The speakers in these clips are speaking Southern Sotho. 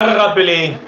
Re rapeleng.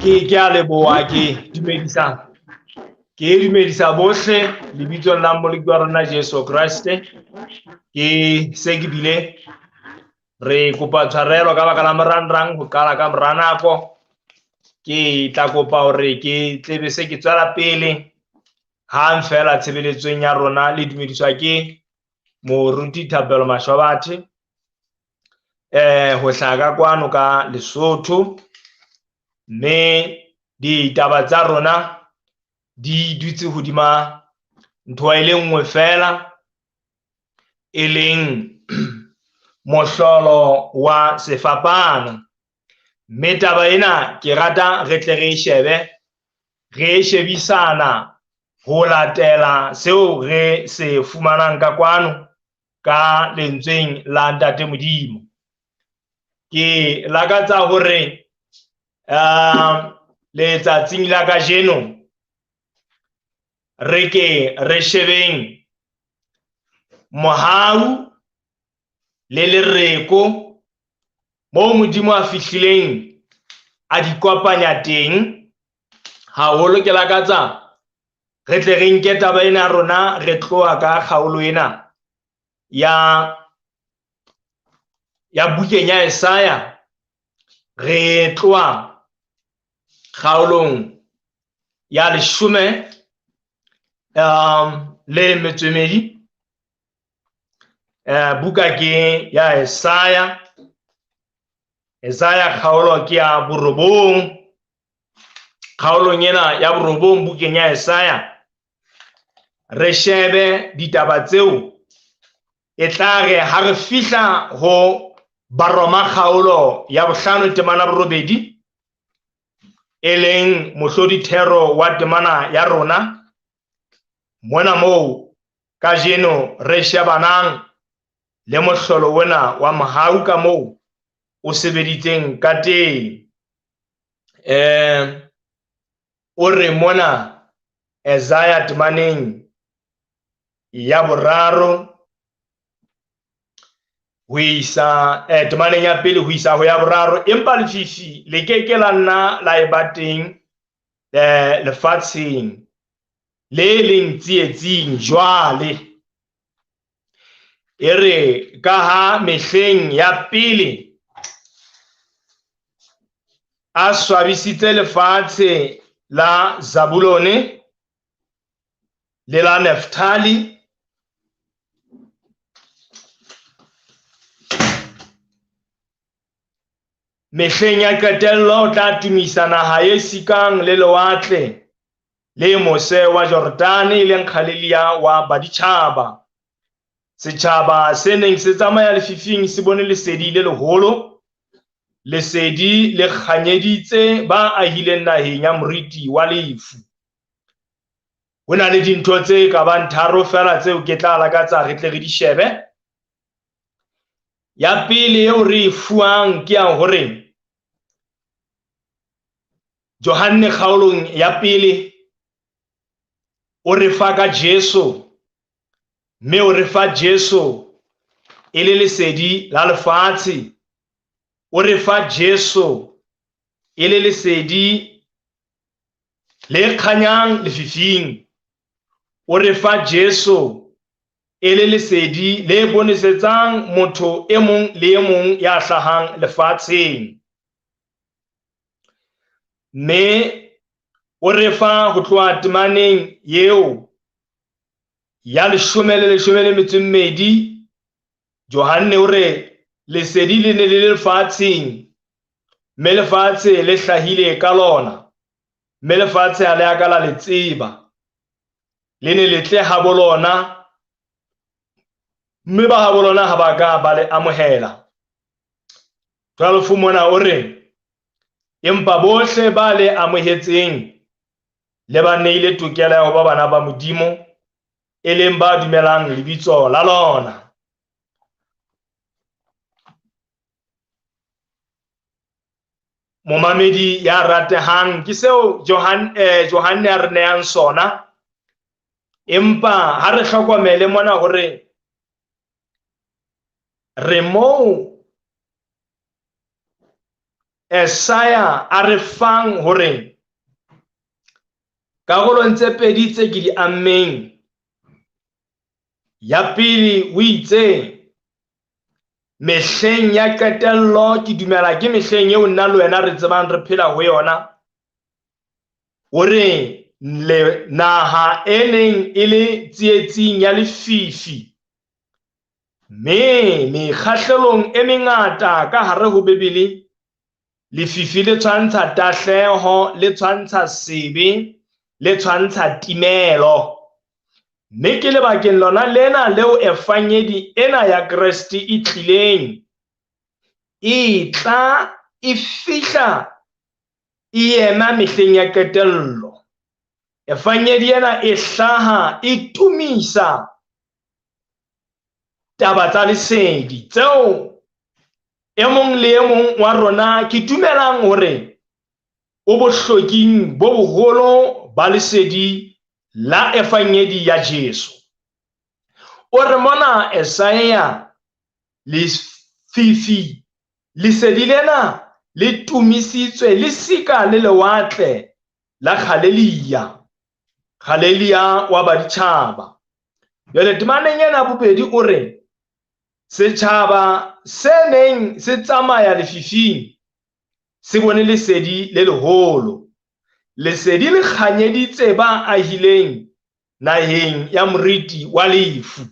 Ke a leboha, ke dumedisa, ke dumedisa bohle lebitsong la Mmoloki wa rona Jesu Kreste. Ke se ke bile re kopa tshwarelo ka baka la morangrang ho qala ka mora nako. Ke tla kopa hore ke tlebe se ke tswela pele hang fela tshebeletsong ya rona. Le dumediswa ke Moruti Thapelo Mashobathe, ho hlaha ka kwano ka Lesotho, mme ditaba tsa rona di dutse hodima ntho e le nngwe fela, e leng mohlolo wa sefapano. Mme taba ena ke rata re tle re e shebe, re e shebisana ho latela seo re se fumanang ka kwano ka lentsweng la Ntate Modimo. Ke lakatsa hore letsatsing la kajeno re ke re shebeng mohau le lereko moo Modimo a fihlileng a di kopanya teng. Haholo ke lakatsa re tle re nke taba ena ya rona re tloha ka kgaolo ena ya bukeng ya Esaya, re tloha kgaolong ya leshome le metso e mmedi. Buka ke ya Esaya, Esaya kgaolo ke ya borobong. Kgaolong ena ya borobong bukeng ya Esaya re shebe ditaba tseo e tla re ha re fihla ho Baroma kgaolo ya bohlano temana borobedi, e leng mohlodi thero wa temana ya rona mona moo kajeno re shebanang le mohlolo ona wa mohau ka moo o sebeditseng ka teng. O re mona Esaya temaneng ya boraro ho isa temaneng ya pele ho isa ho ya boraro, empa lefifi le ke ke la nna la eba teng lefatsheng le leng tsietsing jwale. E re ka ha mehleng ya pele a swabisitse lefatshe la Zabulone le la Nefthali, mehleng ya qetello o tla tumisa naha e sikang le lewatle le mose wa Jordane, e leng Galilea wa baditjhaba. Setjhaba se neng se tsamaya lefifing se bone lesedi le leholo, lesedi le kganyeditse ba ahileng naheng ya moriti wa lefu. Ho na le dintho tse ka bang tharo feela tseo ke tla lakatsa re tle re di shebe. Ya pele eo re e fuwang ke ya hore Johanne kgaolong ya pele o re fa ka Jesu, mme o re fa Jesu e le lesedi la lefatshe, o re fa Jesu e le lesedi le kganyang lefifing, o re fa Jesu e le lesedi le bonesetsang motho e mong le e mong ya hlahang lefatsheng. Mme o re fa ho tloha temaneng eo ya leshome le leshome le metso e mmedi, Johanne o re Lesedi le ne le le lefatsheng, mme lefatshe le hlahile ka lona, mme lefatshe ha le a ka la le tseba. Le ne le tle habo lona, mme ba habo lona ha ba ka ba le amohela. 12 mona o re, empa bohle ba le amohetseng le ba neile tokelo ya ho ba bana ba Modimo, e leng ba dumelang lebitso la lona. Momamedi ya ratehang, ke seo Johanne a re nehang sona. Empa ha re hlokomele mona hore re moo Esaya a re fang hore karolong tse pedi tse ke di ammeng, ya pele o itse mehleng ya qetello, ke dumela ke mehleng eo nna le wena re tsebang re phela ho yona, o re le naha e neng e le tsietsing ya lefifi, mme mekgahlelong e mengata ka hare ho Bibele, lefifi le tshwantsha tahleho, le tshwantsha sebe, le tshwantsha timelo. Mme ke lebakeng lona lena leo evangedi ena ya Kreste e tlileng, e tla e fihla e ema mehleng ya qetello. Evangedi ena e hlaha e tumisa taba tsa lesedi tseo e mong le e mong wa rona ke dumelang hore o bohloking bo boholo ba lesedi la evangedi ya Jesu. O re mona Esaia, lefifi, lesedi lena le tumisitswe le sika le lewatle la Galelia, Galelia wa baditjhaba. Jwale temaneng ena bobedi o re setjhaba se neng se tsamaya lefifing se bone lesedi le leholo. Lesedi le kganyeditse ba ahileng naheng ya moriti wa lefu.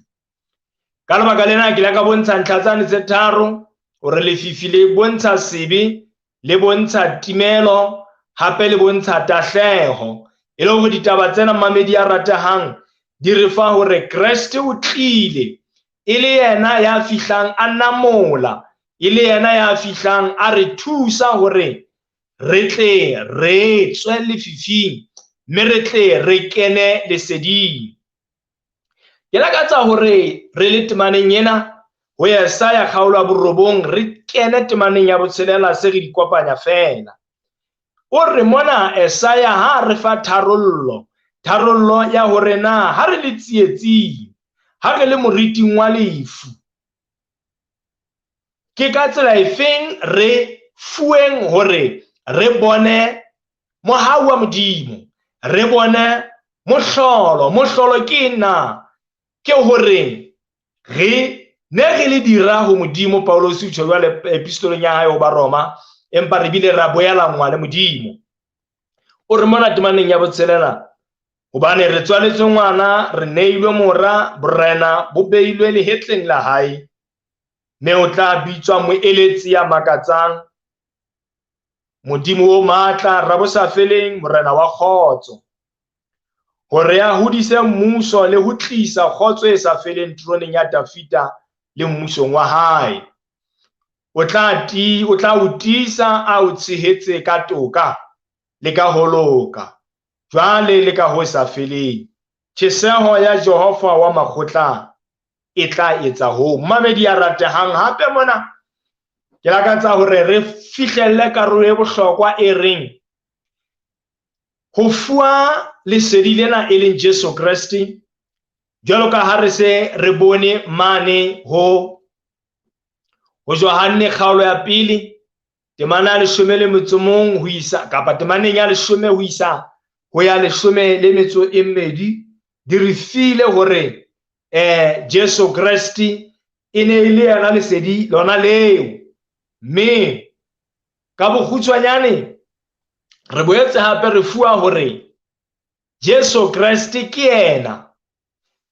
Ka lebaka lena ke ile ka bontsha ntlha tsane tse tharo hore lefifi le bontsha sebe, le bontsha timelo, hape le bontsha tahleho. E le hore ditaba tsena mamedi ya ratehang di re fa hore Kreste o tlile e le yena ya fihlang a namola, e le yena ya fihlang a re thusa hore re tle re tswe lefifing mme re tle re kene leseding. Ke lakatsa hore re le temaneng ena ho Esaya kgaolo ya borobong re kene temaneng ya botshelela se re di kopanya feela. O re mona Esaya ha re fa tharollo, tharollo ya hore na ha re le tsietsing, ha re le moriting wa lefu, ke ka tsela efeng re fuweng hore re bone mohau wa Modimo, re bone mohlolo. Mohlolo ke eng na? Ke hore re ne re le dira ho Modimo, Paulus o tjho jwale epistoleng ya hae ho Baroma, empa re bile ra boelanngwa le Modimo. O re mona temaneng ya botshelela, hobane re tswaletswe ngwana, re neilwe mora, borena bo beilwe lehetleng la hae, mme o tla bitswa moeletsi ya makatsang, Modimo o matla, Rabosafeleng, Morena wa kgotso, hore a hodise mmuso le ho tlisa kgotso e sa feleng teroneng ya Dafida le mmusong wa hae. O tla ti, o tla o tiisa a o tshehetse ka toka le ka ho loka, jwale le ka ho sa feleng. Tjheseho ya Jehova wa makgotla e tla etsa hoo. Mmamedi ya ratehang, hape mona ke lakatsa hore re fihlelle karolo e bohlokwa e reng ho fuwa lesedi lena e leng Jesu Kreste, jwalo ka ha re se re bone mane ho Johanne kgaolo ya pele temana ya leshome le metso mong ho isa kapa temaneng ya leshome ho isa ho ya leshome le metso e mmedi, di re file hore Jesu Kreste e ne e le yena lesedi lona leo. Mme ka bokgutshwanyane re boetse hape re fuwa hore Jesu Kreste ke yena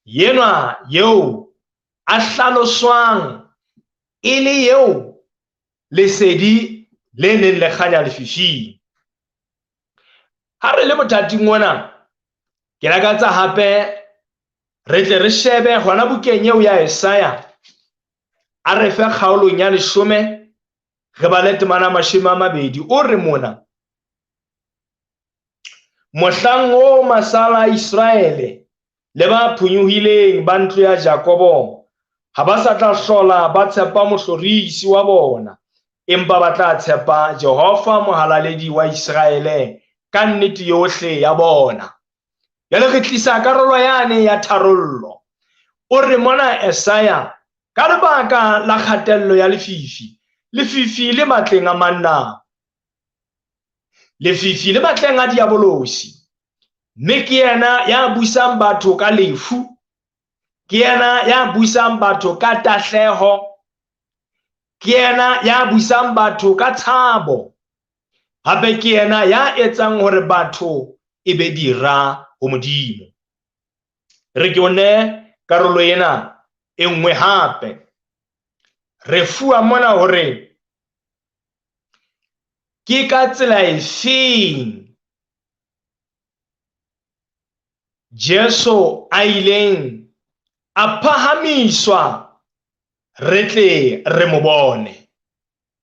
yenwa eo a hlaloswang E le eo lesedi le neng le kganya lefifing. Ha re le mothating ona, ke lakatsa hape re tle re shebe hona bukeng eo ya Esaya, a re fe kgaolong ya 10, re bale temana 20. O re mona, mohlang oo masala a Iseraele le ba phonyohileng ba ntlo ya Jakobo ha ba sa tla hlola ba tshepa mohlorisi wa bona, empa ba tla tshepa Jehova mohalaledi wa Iseraele ka nnete yohle ya bona. Jwale re tlisa karolo yane ya tharollo. O re mona Esaya, ka lebaka la kgatello ya lefifi, lefifi le matleng a manna, lefifi le matleng a diabolosi, mme ke yena ya busang batho ka lefu, ke yena ya busang batho ka tahleho, ke yena ya busang batho ka tshabo, hape ke yena ya etsang hore batho e be dira ho Modimo. Re ke o ne karolo ena e nngwe hape. Re fuwa mona hore ke ka tsela efeng Jesu a ileng a phahamiswa re tle re mo bone.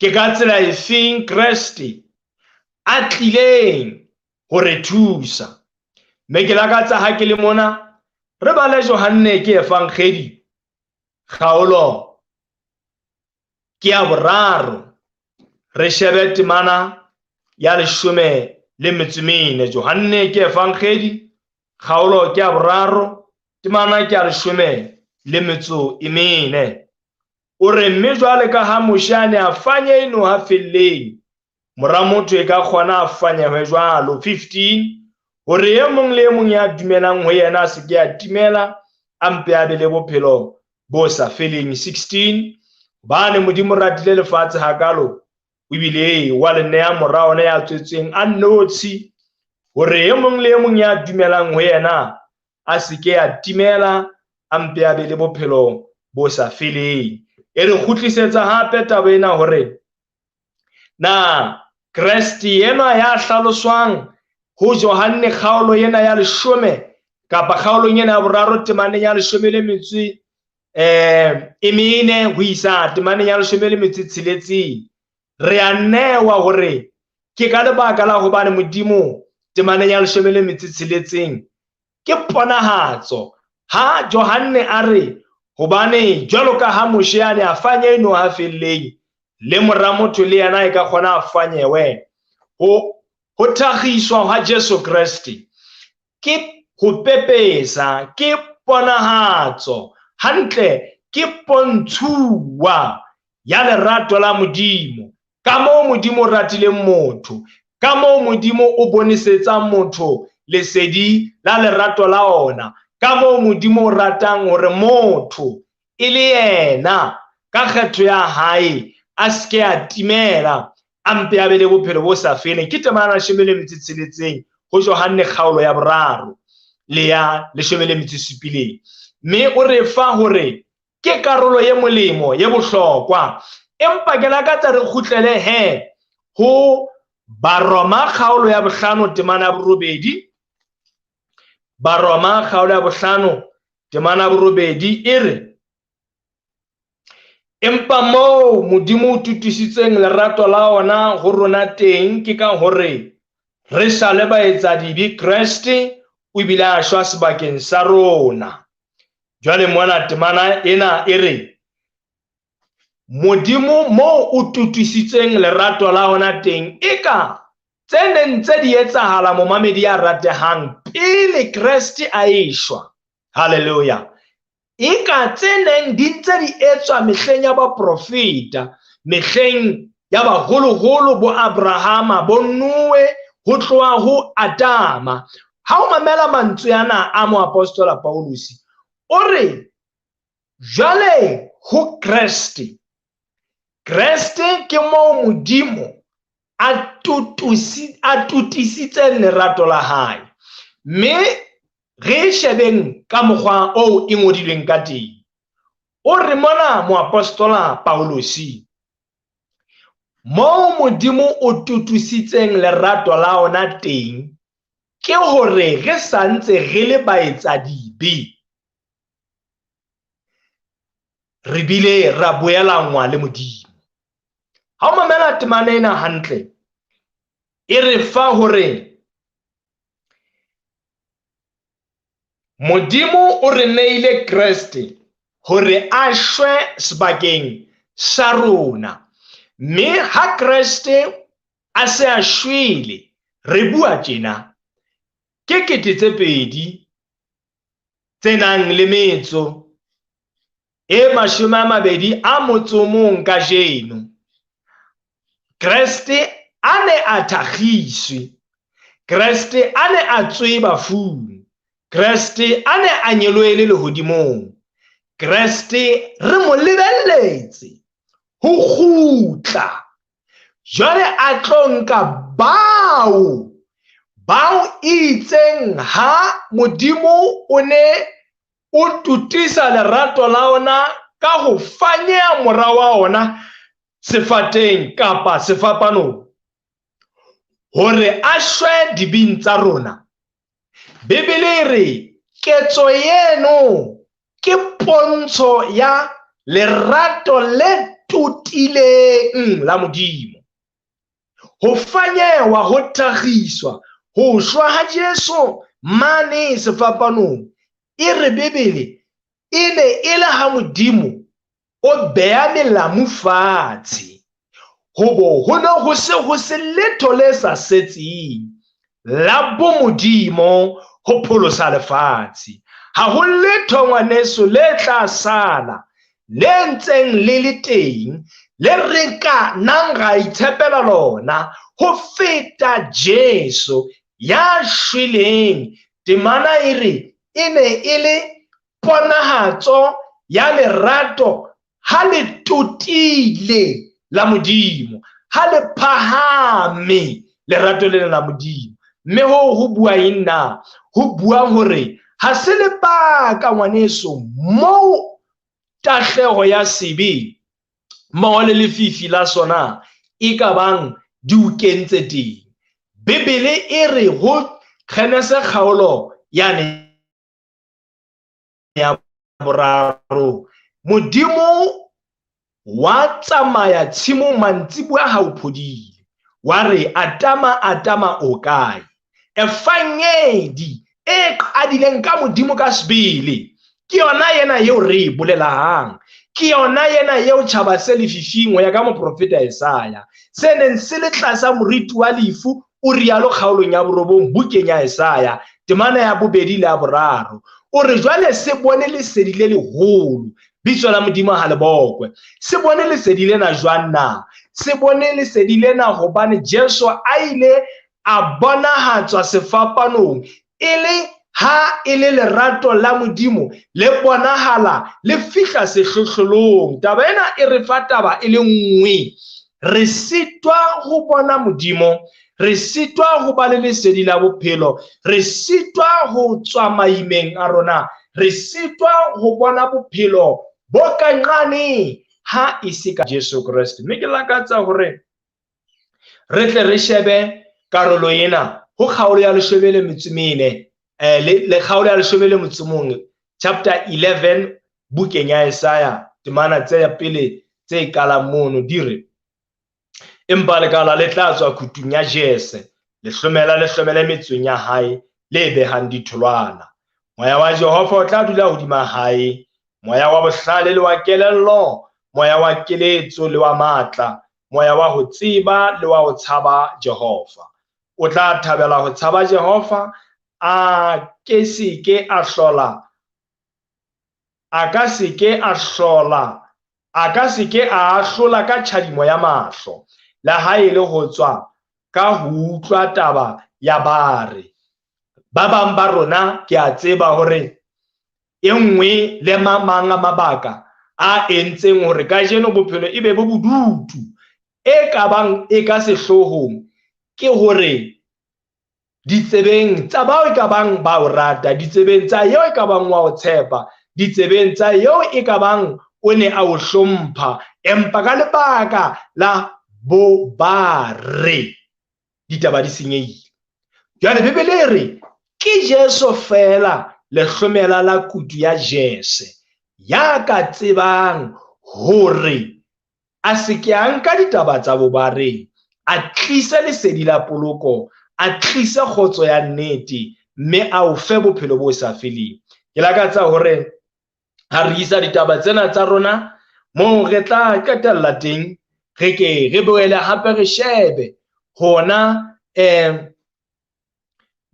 Ke ka tsela efeng Kreste a tlileng ho re thusa. Mme ke lakatsa ha ke le mona re bale Johanne ke Evangeli kgaolo ke ya 3, re shebe temana ya 14. Johanne ke Evangeli kgaolo ke ya 3, temana ke ya 14. O re, mme jwale ka ha Moshe a ne a fanye noha felleng, mora motho e ka kgona a fanyehwe jwalo. 15, hore e mong le e mong ya dumelang ho yena a se ke a timela, a mpe a be le bophelo bo sa feleng. 16, hobane Modimo o ratile lefatshe hakalo, o bile wa le neha mora ona ya tswetsweng a nnotshi, hore e mong le e mong ya dumelang ho yena a se ke a timela, a mpe a be le bophelo bo sa feleng. E re kgutlisetsa hape taba ena hore na Kreste enwa ya hlaloswang ho Johanne kgaolo ena ya 10 kapa kgaolong ena ya 3 temaneng ya 14 ho isa temaneng ya 16, re a newa hore ke ka lebaka la hobane Modimo temaneng ya 16 ke ponahatso. Ha Johanne a re hobane jwalo ka ha Moshe a ne a fanye noha felleng, le mora motho le yena e ka kgona a fanyewe. Ho thakgiswa ha Jesu Kreste ke ho pepesa, ke ponahatso, hantle ke pontshuwa ya lerato la Modimo, ka moo Modimo o ratileng motho, ka moo Modimo o bonesetsang motho lesedi la lerato la ona, ka moo Modimo o ratang hore motho e le yena ka kgetho ya hae a se ke a timela, a mpe a be le bophelo bo sa feleng. Ke temana ya 16 ho Johanne kgaolo ya 3 le ya 17. Mme o re fa hore ke karolo ye molemo ye bohlokwa, empa ke lakatsa re kgutlele he ho Baroma kgaolo ya 5 temana ya 8. Baroma kgaolo ya 5 temana ya 8 e re, empa moo Modimo o tutusitseng lerato la ona ho rona teng ke ka hore re sa le baetsadibe, Kreste o bile a shwa sebakeng sa rona. Jwale mona temana ena e re, Modimo moo o tutusitseng lerato la ona teng, eka tse neng tse di etsahala momamedi ya ratehang pele Kreste a eshwa. Hallelujah. Eka tse neng di ntse di etswa mehleng ya baprofeta, mehleng ya baholoholo bo Abrahama, bo Noe, ho tloha ho Adama. Ha o mamela mantswe ana a moapostola Paulus, o re jwale ho Kreste, Kreste ke moo Modimo a tutisitseng lerato la hae. Mme re shebeng ka mokgwa oo e ngodilweng ka teng. O re mona moapostola Paulosi, moo Modimo o tutusitseng lerato la ona teng, ke hore re sa ntse re le baetsadibe, re bile ra boelangwa le Modimo. Ha o mamela temana ena hantle, e re fa hore Modimo o re neile Kreste hore a shwe sebakeng sa rona. Mme ha Kreste a se a shwele, re bua tjena, ke 2000 tse nang le metso e 21 kajeno. Kreste a ne a thakgiswe, Kreste a ne a tswe bafung, Kreste a ne a nyolohele lehodimong, Kreste re mo lebelletse ho kgutla. Jwale a tlo nka bao itseng ha Modimo o ne o tutisa lerato la ona ka ho fanyeha mora wa ona sefateng kapa sefapanong, hore a shwe dibing tsa rona. Bibele e re ketso eno ke pontsho ya lerato le totileng la Modimo. Ho fanyewa, ho thakgiswa, ho shwa ha Jesu mane sefapanong, e re Bibele e ne e le ha Modimo o beha melamu fatshe, hobo ho ne ho se ho se letho le sa setseng la bomodimo ho pholosa lefatshe. Ha ho letho ngwaneso le tla sala le ntseng le le teng, le re ka nang ra itshepela lona ho feta Jesu ya shweleng. Temana e re e ne e le ponahatso ya lerato ha le totile la Modimo, ha le phahame lerato lena la Modimo. Mme ho bua eng na? Ho bua hore ha se lebaka ngwaneso moo tahleho ya sebe mmoho le lefifi la sona e ka bang di o kentse teng. Bibele e re ho Genese kgaolo yane ya 3, Modimo wa tsamaya tshimong mantsiboya ha o phodile, wa re Atama, Atama o kae? Evangedi e qadileng ka Modimo ka sebele, ke yona yena eo re e bolelang, ke yona yena eo tjhaba se lefifing ho ya ka moprofeta Isaya, se neng se le tlasa moriti wa lefu, o rialo kgaolong ya 9 bukeng ya Isaya, temana ya 2 le ya 3. O re jwale se bone lesedi le leholo, bitso la Modimo ha le bokwe. Se bone lesedi lena jwang na? Se bone lesedi lena hobane Jesu a ile a bonahatswa sefapanong e le ha e le lerato la Modimo le bonahala le fihla sehlohlolong. Taba ena e re fa taba e le nngwe, re sitwa ho bona Modimo, re sitwa ho ba le lesedi la bophelo, re sitwa ho tswa maimeng a rona, re sitwa ho bona bophelo bo ka nqane ha e se ka Jesu Kreste. Mme ke lakatsa hore re tle re shebe karolo ena ho kgaolo ya 14, le kgaolo ya 11, chapter 11 bukeng ya Isaya, temana tse pele tse qalang mono di re: empa lekala le tla tswa kutung ya Jese, lehlomela le hlomele metsong ya hae le behang ditholwana. Moya wa Jehova o tla dula hodima hae, moya wa bohlale le wa kelello, moya wa keletso le wa matla, moya wa ho tseba le wa ho tshaba Jehova. O tla thabela ho tshaba Jehova, a ke se ke a hlola, a ka se ke a hlola, a ka se ke a ahlola ka tjhadimo ya mahlo, le ha e le ho tswa ka ho utlwa taba ya bare. Ba bang ba rona ke a tseba hore e nngwe le mang a mabaka a entseng hore kajeno bophelo e be bo bodutu, e ka bang e ka sehloohong ke hore ditsebeng tsa bao e ka bang ba o rata, ditsebeng tsa eo e ka bang wa o tshepa, ditsebeng tsa eo e ka bang o ne a o hlompha, empa ka lebaka la bobare ditaba di senyehile. Jwale Bibele e re ke Jesu feela lehlomela la kutu ya Jese ya ka tsebang hore a se ke a nka ditaba tsa bobareng, a tlise lesedi la poloko, a tlise kgotso ya nnete, mme a o fe bophelo bo sa feleng. Ke lakatsa hore ha re isa ditaba tsena tsa rona moo re tla qetella teng, re ke re boele hape re shebe hona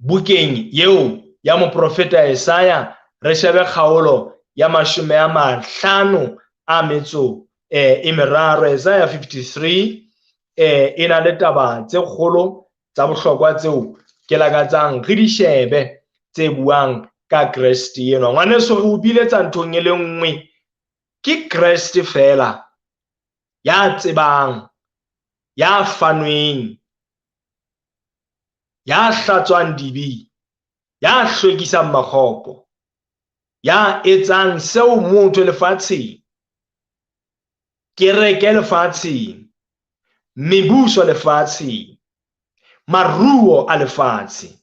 bukeng eo ya moprofeta Isaiah, re shebe kgaolo ya 53, Isaiah 53, e na le taba tse kgolo tsa bohlokwa tseo ke lakatsang re di shebe tse buang ka Kreste enwa. Ngwaneso, re o biletsa nthong e le nngwe, ke Kreste feela ya tsebang, ya fanweng, ya hlatswang dibe, ya hlwekisang makgopo, ya etsang seo motho lefatsheng, kereke lefatsheng, mebuso lefatsheng, maruo a lefatshe,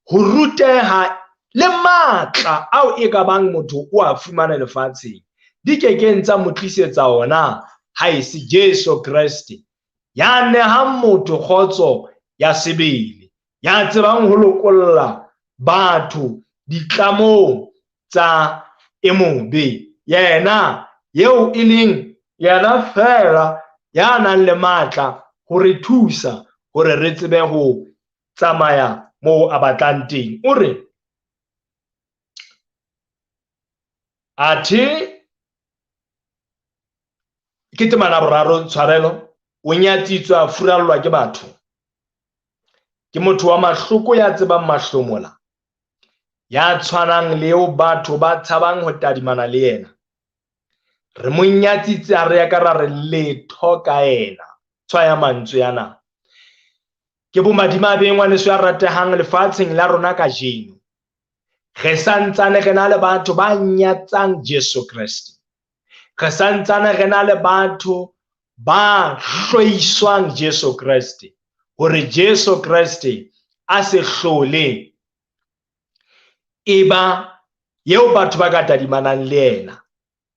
ho ruteha le matla ao e ka bang motho o a fumana lefatsheng, di kekeng tsa mo tlisetsa ona ha e se Jesu Kreste ya nehang motho kgotso ya sebele, ya tsebang ho lokolla batho ditlamong tsa e mobe. Yena eo e leng yena feela ya nang le matla ho re thusa hore re tsebe ho tsamaya moo a batlang teng. O re athe ke temana boraro, tshwarelo, o nyatsitswe a furallwa ke batho, ke motho wa mahloko ya tsebang mahlomola, ya tshwanang le eo batho ba tshabang ho tadimana le yena. Re mo nyatsitse ha re ya ka ra re letho ka yena. Tshwaya mantswe ana. Ke bomadimabe ngwaneso ya ratehang lefatsheng la rona kajeno. Re santsane re na le batho ba nyatsang Jesu Kreste. Re santsane re na le batho ba hloiswang Jesu Kreste, hore Jesu Kreste a se hlole e ba eo batho ba ka tadimanang le yena.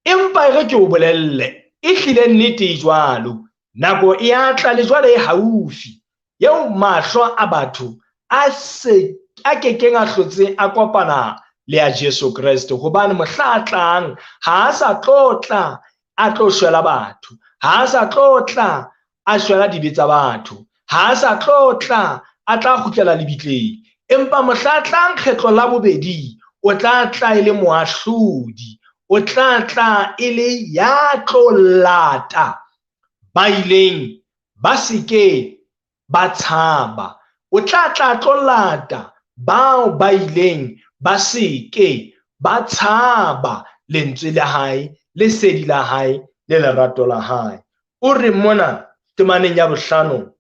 Empa e re ke o bolelle, e hlile nnete e jwalo. Nako e a tla le jwale e haufi eo mahlo a batho a se a kekeng a hlotse a kopana le ya Jesu Kreste, hobane mohla a tlang ha a sa tlo tla a tlo shwela batho, ha a sa tlo tla a shwela dibe tsa batho, ha a sa tlo tla a tla kgutlela lebitleng, empa mohla a tlang kgetlo la bobedi o tla tla e le moahlodi, o tla tla e le ya tlo lata ba ileng ba se ke ba tshaba, o tla tla tlo lata bao ba ileng ba se ke ba tshaba lentswe la hae, lesedi la hae le lerato la hae. O re mona temaneng ya bohlano,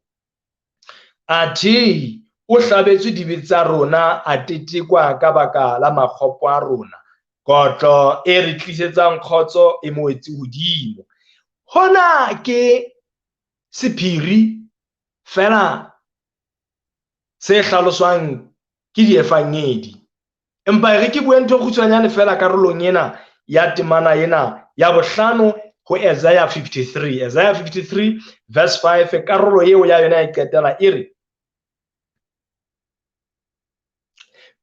athe o hlabetswe dibe tsa rona, a tetekwa ka baka la makgopo a rona, kotlo e re tlisetsang kgotso e mo wetse hodimo. Hona ke sephiri fela se hlaloswang ke diefangedi. Empa e re ke bue ntho e kgutshwanyane fela karolong ena ya temana ena ya bohlano ho Isaiah 53. Isaiah 53 verse 5, karolo eo ya yona e qetela e re,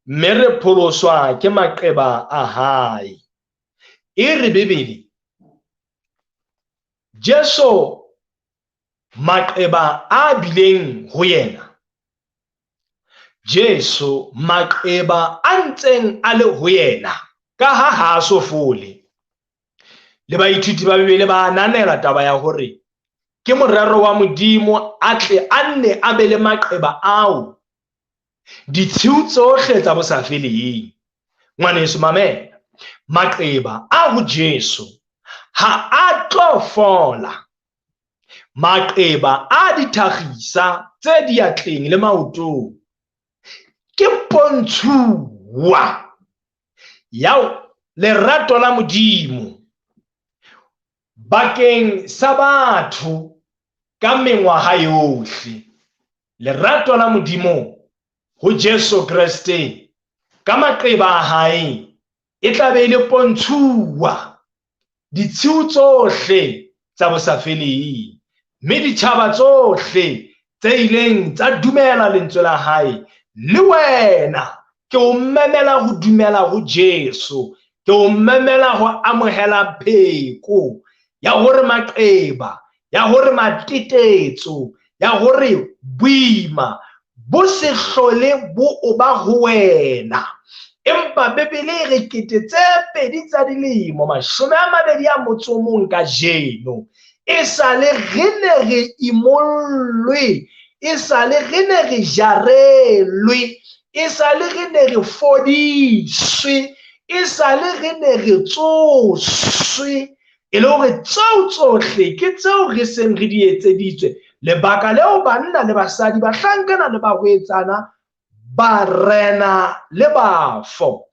mme re pholoswa ke maqeba a hae. E re Bibele, Jesu maqeba a bileng ho yena, Jesu maqeba a ntseng a le ho yena, ka ha ha a so fole. Le baithuti ba Bibele ba ananela taba ya hore ke morero wa Modimo a tle a nne a be le maqeba ao ditshiu tsohle tsa bosafeleng. Ngwaneso mamela, maqeba a ho Jesu ha a tlo fola. Maqeba a dithakgisa tse diatleng le maotong ke pontshuwa ya lerato la Modimo. Bakeng sa batho ka mengwaha yohle, lerato la Modimo ho Jesu Kreste ka maqeba a hae e tla be e le pontshuwa ditshiu tsohle tsa bosafeleng, mme ditjhaba tsohle tse ileng tsa dumela lentswe la hae, le wena ke o memela ho dumela ho Jesu, ke o memela ho amohela pheko ya hore maqeba, ya hore matetetso, ya hore boima bo se hlole bo o ba ho wena. Empa Bibele e re 2000 tsa dilemo, 21 kajeno, e sale re ne re imollwe, e sale re ne re jarelwe, e sale re ne re fodiswe, e sale re ne re tsoswe, e le hore tseo tsohle ke tseo re seng re di etseditswe. Lebaka leo banna le basadi, bahlankana le barwetsana, barena le bafo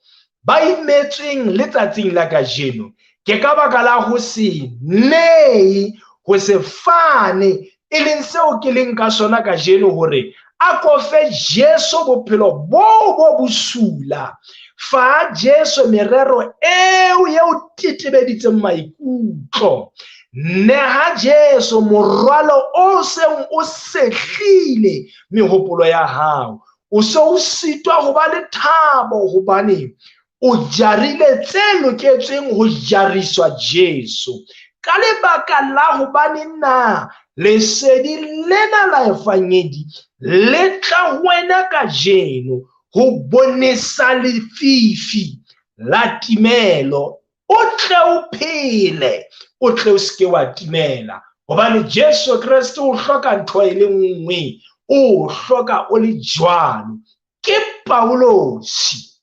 ba imetsweng letsatsing la kajeno, ke ka baka la ho se nee, ho se fane, e leng seo ke leng ka sona kajeno, hore a ko fe Jesu bophelo boo bo bosula. Fa Jesu merero eo eo tetebeditseng maikutlo. Neha Jesu morwalo o seng o sehlile mehopolo ya hao. O se o sitwa ho ba le thabo hobane o jarile tse loketsweng ho jariswa Jesu. Ka lebaka la hobane na lesedi lena la evangedi le tla ho wena kajeno ho bonesa lefifi la timelo, o tle o phele, o tle o seke wa timela. Hobane Jesu Kreste o hloka ntho e le nngwe, o hloka o le jwalo. Ke Paulosi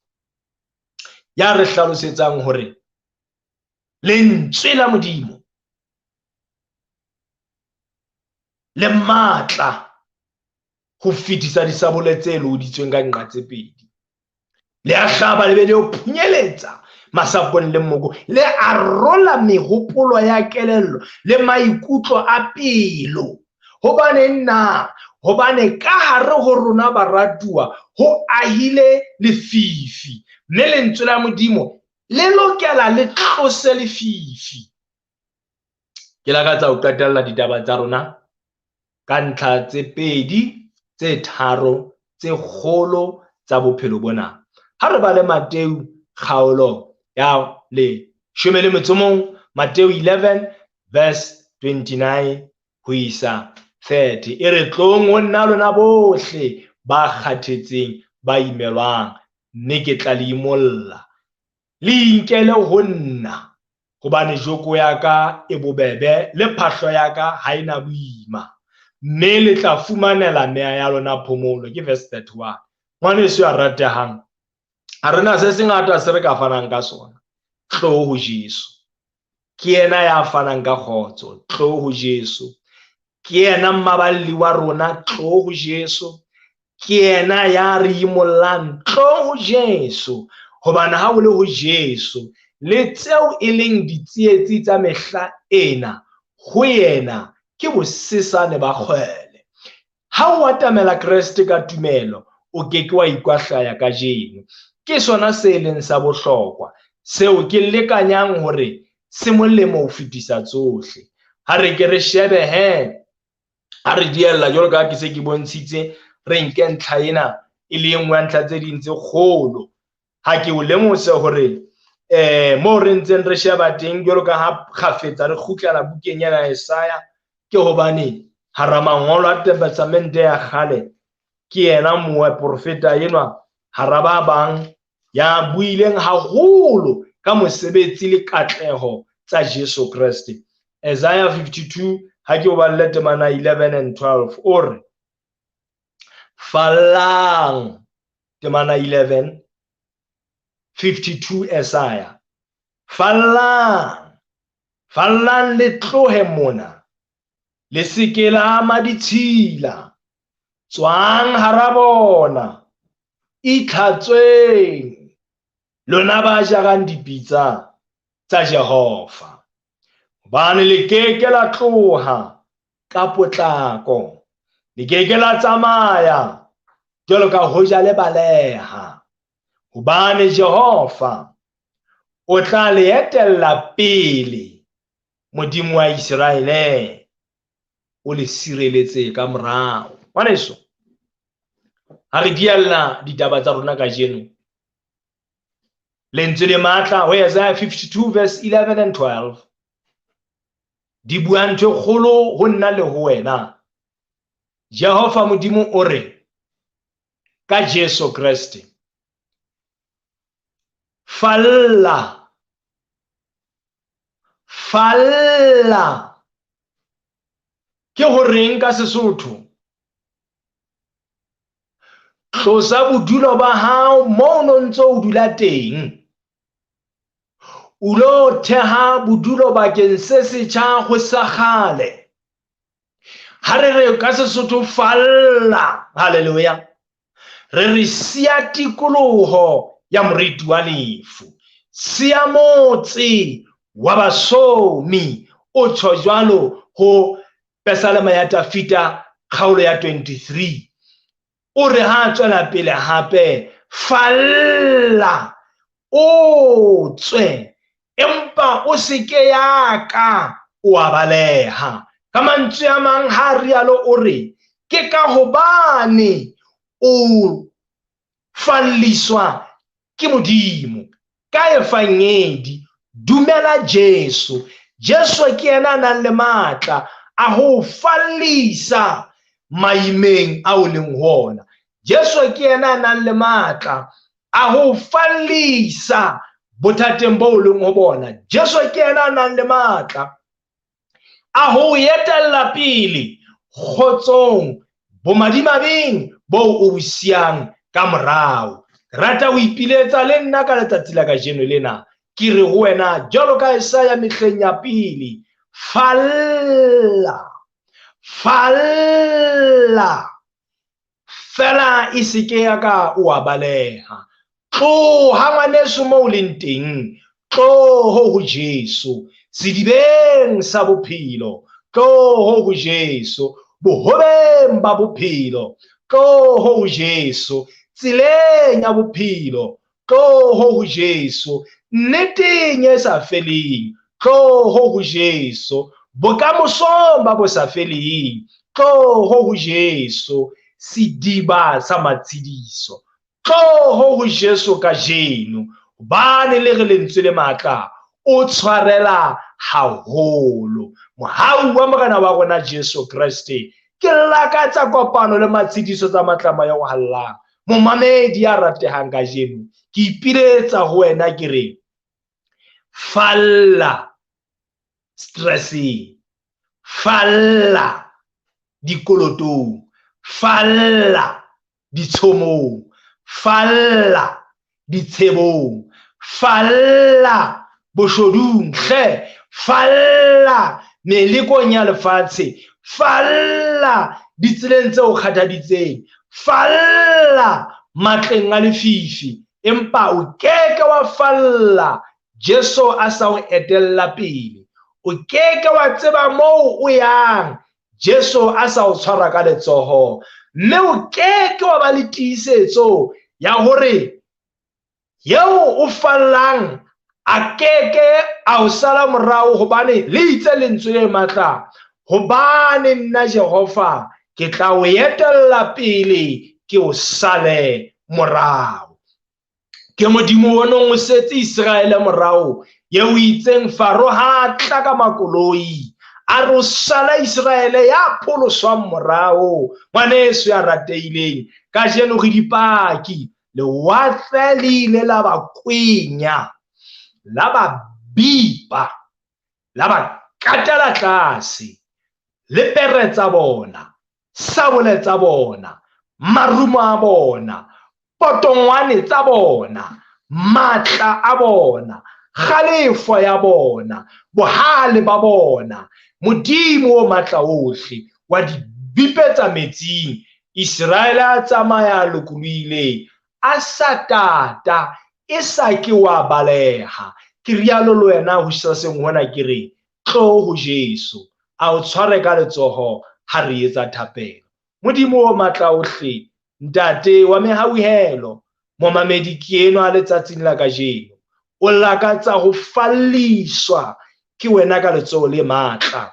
ya re hlalosetsang hore lentswe la Modimo le matla ho fetisa disabole tse looditsweng ka nqa tse pedi. Le a hlaba le be le o phunyeletsa masapong le mmoko, le arola mehopolo ya kelello le maikutlo a pelo. Hobane nna, hobane ka hare ho rona baratuwa ho ahile lefifi, mme lentswe la Modimo le lokela le tlose lefifi. Ke lakatsa ho qetella ditaba tsa rona ka ntlha tse pedi, tse tharo, tse kgolo tsa bophelo bona. Ha re bale Mateu kgaolo ya 11, Mateu 11 verse 29 ho isa 30. E re tlong ho nna lona bohle ba kgathetseng, ba imelwang, mme ke tla le imolla. Le inkele ho nna, hobane joko ya ka e bobebe le phahlo ya ka ha e na boima, mme le tla fumanela meya ya lona phomolo. Ke verse 31. Ngwaneso ya ratehang, ha re na se sengata se re ka fanang ka sona. Tlo ho Jesu. Ke yena ya fanang ka kgotso. Tlo ho Jesu. Ke yena mmaballi wa rona. Tlo ho Jesu. Ke yena ya re imollang. Tlo ho Jesu. Hobane ha o le ho Jesu, le tseo e leng ditsietsi tsa mehla ena, ho yena ke bosesane ba kgwele. Ha o atamela Kreste ka tumelo, o ke ke wa ikwahlaya kajeno. Ke sona se leng sa bohlokwa, seo ke lekanyang hore se molemo ho fetisa tsohle. Ha re ke re shebe he, ha re diella jwalo ka ha ke se ke bontshitse, re nke ntlha ena e le e nngwe ya ntlha tse ding tse kgolo. Ha ke o lemose hore moo re ntseng re sheba teng jwalo ka ha kgafetsa re kgutlela bukeng ena ya Isaya, ke hobane hara mangolo a Testamente ya kgale ke yena moprofeta enwa hara ba bang ya buileng haholo ka mosebetsi le katleho tsa Jesu Kreste. Isaiah 52, ha ke o balle temana 11 and 12, o re fallang, temana 11, 52 Isaiah, fallang, fallang le tlohe mona, le se ke la ama ditshila, tswang hara bona, itlhatsweng, lona ba jarang dipitsa tsa Jehova. Hobane le ke ke la tloha ka potlako, le ke ke la tsamaya jwalo ka hoja le baleha, hobane Jehova o tla le etella pele, Modimo wa Iseraele o le sireletse ka morao. Ngwaneso, ha re diella ditaba tsa rona kajeno, lentswe le matla ho Isaiah 52 verse 11 and 12 di bua ntho e kgolo ho nna le ho wena. Jehova Modimo o re ka Jesu Kreste, falla, falla. Ke ho reng ka Sesotho? Tlosa bodulo ba hao moo no ntso o dula teng, o lo theha bodulo bakeng se setjha ho sa kgale. Ha re re ka Sesotho falla, haleluya, re re siya tikoloho ya moriti wa lefu, siya motse wa basomi, o tjho jwalo ho Pesalema ya Tafita kgaolo ya 23. O re ha tswela pele hape, falla o tswe, empa o se ke ya ka o a baleha. Ka mantswe a mang ha rialo o re ke ka hobane o falliswa ke Modimo ka evangedi. Dumela Jesu. Jesu ke yena a nang le matla a ho fallisa maimeng a o leng ho ona. Jesu ke yena a nang le matla a ho fallisa bothateng bo o leng ho bona. Jesu ke yena a nang le matla a ho etella pele kgotsong bomadimabeng boo o bo siyang ka morao. Rata ho ipiletsa le nna ka letsatsi la kajeno lena, ke re ho wena jwalo ka Esaya mehleng ya pele, falla, falla, fela e se ke ya ka o a baleha. Tloha ngwaneso moo o leng teng, tloho ho Jesu, sedibeng sa bophelo, tloho ho Jesu, bohobeng ba bophelo, tloho ho Jesu, tseleng ya bophelo, tloho ho Jesu, nneteng e sa feleng, tloho ho Jesu, bokamosong ba bo sa feleng, tloho ho Jesu, sediba sa matshediso, tloho ho Jesu kajeno, hobane le re lentswe le matla o tshwarela haholo. Mohau wa Morena wa rona Jesu Kreste, ke lakatsa kopano le matshediso tsa matlama ya ho hallang. Momamedi ya ratehang kajeno, ke ipiletsa ho wena ke re falla stresseng, falla dikolotong, falla ditshomong, falla ditshebong, falla boshodung, hle falla melekong ya lefatshe, falla ditseleng tse o kgathaditseng, falla matleng a lefifi, empa o keke wa falla Jesu a sa o etella pele. O keke wa tseba moo o yang Jesu a sa o tshwara ka letsoho, mme o keke wa ba le tiisetso ya hore eo o fallang a keke a o sala morao, hobane le itse lentswe le matla, hobane nna Jehova ke tla o etella pele, ke o sale morao. Ke Modimo o nong o setse Iseraele morao, eo itseng Faro ha a tla ka makoloi, a re o sala Iseraele ya pholoswang morao. Ngwaneso ya ratehileng, kajeno re dipaki, lewatle le ile la ba kwenya, la ba bipa, la ba katela tlase, le pere tsa bona, sabole tsa bona, marumo a bona, potongwane tsa bona, matla a bona, kgalefo ya bona, bohale ba bona. Modimo o matla ohle wa di bipetsa metsing. Iseraele a tsamaya a lokolohile, a sa tata, e sa ke wa baleha. Ke rialo le wena hosaseng hona ke re Tlo ho Jesu, a o tshware ka letsoho ha re etsa thapelo. Modimo o matla ohle, Ntate wa mehauhelo, momamedi ke enwa letsatsing la kajeno. O lakatsa ho falliswa ke wena ka letsoho le matla.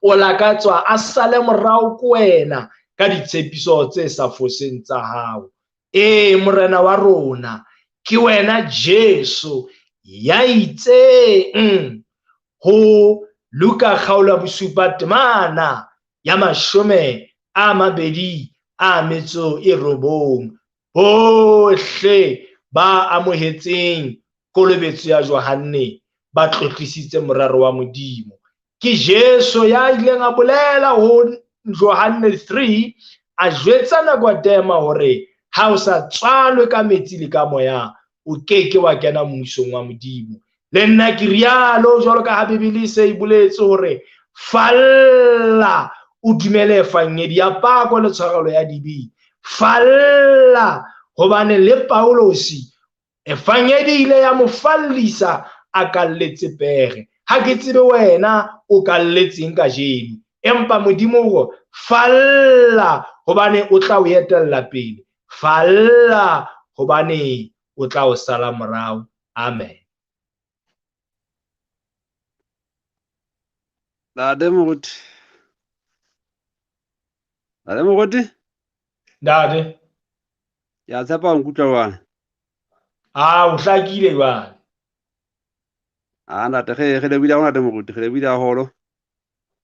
O lakatswa a sale morao ke wena ka ditshepiso tse sa foseng tsa hao. Ee, Morena wa rona, ke wena Jesu ya itseng ho Luka kgaolo ya bosupa temana ya 29, bohle ba amohetseng kolobetso ya Johanne ba tlotlisitse morero wa Modimo. Ke Jesu ya ileng a bolela ho Johanne 3, a jwetsa Nikodema hore ha o sa tswalwe ka metsi le ka moya, o ke ke wa kena mmusong wa Modimo. Le nna ke rialo jwalo ka ha Bibele e se e boletse hore falla o dumele evangedi ya pako le tshwarelo ya dibe. Falla hobane le Paulosi evangedi ile ya mo fallisa a kalletse pere. Ha ke tsebe wena o kalletseng kajeno, empa Modimo o falla hobane o tla o etella pele. Falla hobane o tla o sala morao. Amen. Ntate Moruti. Ntate Moruti? Ntate. Ke a tshepa o nkutlwa jwang? Ah, o hlakile jwale. Ah, ntate, re lebohile haholo, ntate Moruti, re lebohile haholo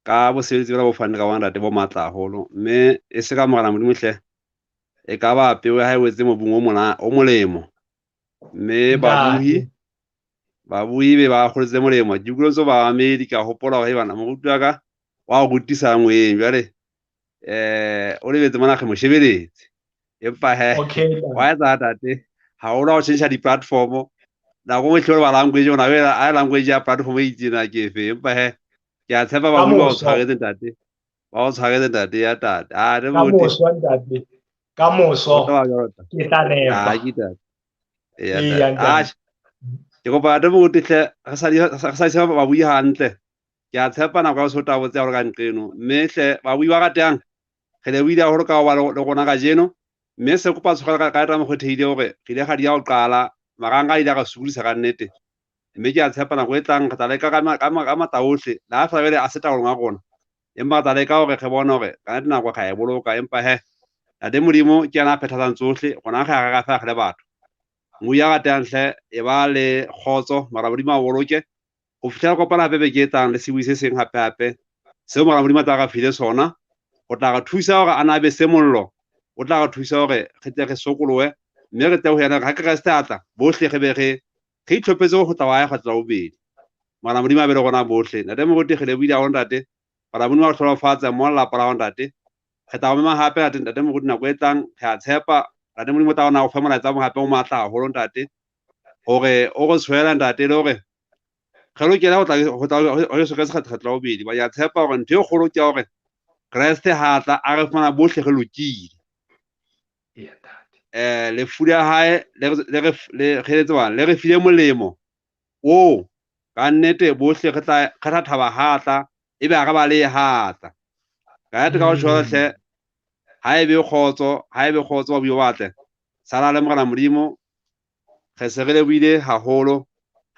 ka bosebetsi bona bo fanne ka bona, ntate, bo matla haholo. Mme e se ka Morena Modimo hle, e ka ba peo ya hae e wetse mobung o molemo. Mme babuhi be ba kgoletse molemo. Ke utlwetse ba mamedi, ka hopola hore bana moruti wa ka wa rutisa moyeng jwale, o lebetse mona re mo shebeletse. Empa he, wa etsa ntate, ha o na ho tjhentjha di-platform. Nako e nngwe hle o ba language, ona a language ya platform e itseng na ke efe. Empa he, ke a tshepa ba ba o tshwaretse ntate. Ba o tshwaretse ntate ya tate. Ah, ne Ka moso ntate. Ka moso. Ke tla nepa. Ah, ke tate. Eya, ntate. Ke kopa ntate Moruti hle, re sa isa ba bui hantle. Ke a tshepa nako ya ho tabotse ya hore ka nqeno. Mme hle babui ba ratehang, re lebohile haholo ka ho ba le rona kajeno. Mme se kopa tshwarelo ka eta mokgwethehile hore re ile ga di ya ho qala, marang a ile a re sokodisa ka nnete. Mme ke a tshepa nako e tlang re tla leka ka matla ohle, le ha fela jwale a se taolong a rona. Empa re tla leka hore re bone hore ka nnete nako re a e boloka. Empa he, Ntate Modimo ke yena a phethatsang tsohle, rona re a rera fela re le batho. Mobu ya ratehang hle, e ba le kgotso, mara Modimo a boloke. Ho fihlela kopana hape beke e tlang le sebui se seng hape hape, seo Morena Modimo a tla re file sona, ho tla re thusa hore a na be se mollo, o tla re thusa hore re tle re sokolohe, mme re tle ho yena ha Kreste a tla, bohle re be re itlhophetse ho tla wa hae kgetlo la bobedi. Morena Modimo a be le rona bohle. Ntate Moruti, re lebohile haholo ntate. Morena Modimo a re hlohonolofatse mmoho le lelapa la hao ntate. Re tla o mema hape ntate, ntate Moruti nako e tlang, re a tshepa Ntate Modimo o tla ona o fe molaetsa o mong hape o matla haholo ntate, hore o re tshwele ntate, le hore re lokela ho tla ho Jesu Kreste kgetlo la bobedi. Ba ya tshepa hore ntho e kgolo ke ya hore Kreste ha tla a re fumana bohle re lokile. Lefu la hae le re file molemo oo ka nnete bohle re tla thaba ha tla, ebe ha re ba le ha tla. Ka nnete ka ho tjho hle, ha ebe kgotso, ha ebe kgotso ba bue batle. Sala le Morena Modimo, re se re lebohile haholo.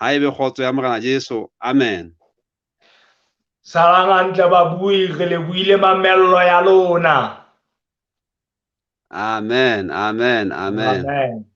Ha ebe kgotso ya Morena Jesu. Amen. Salang hantle babui, re lebohile mamello ya lona. Amen, amen, amen. Amen.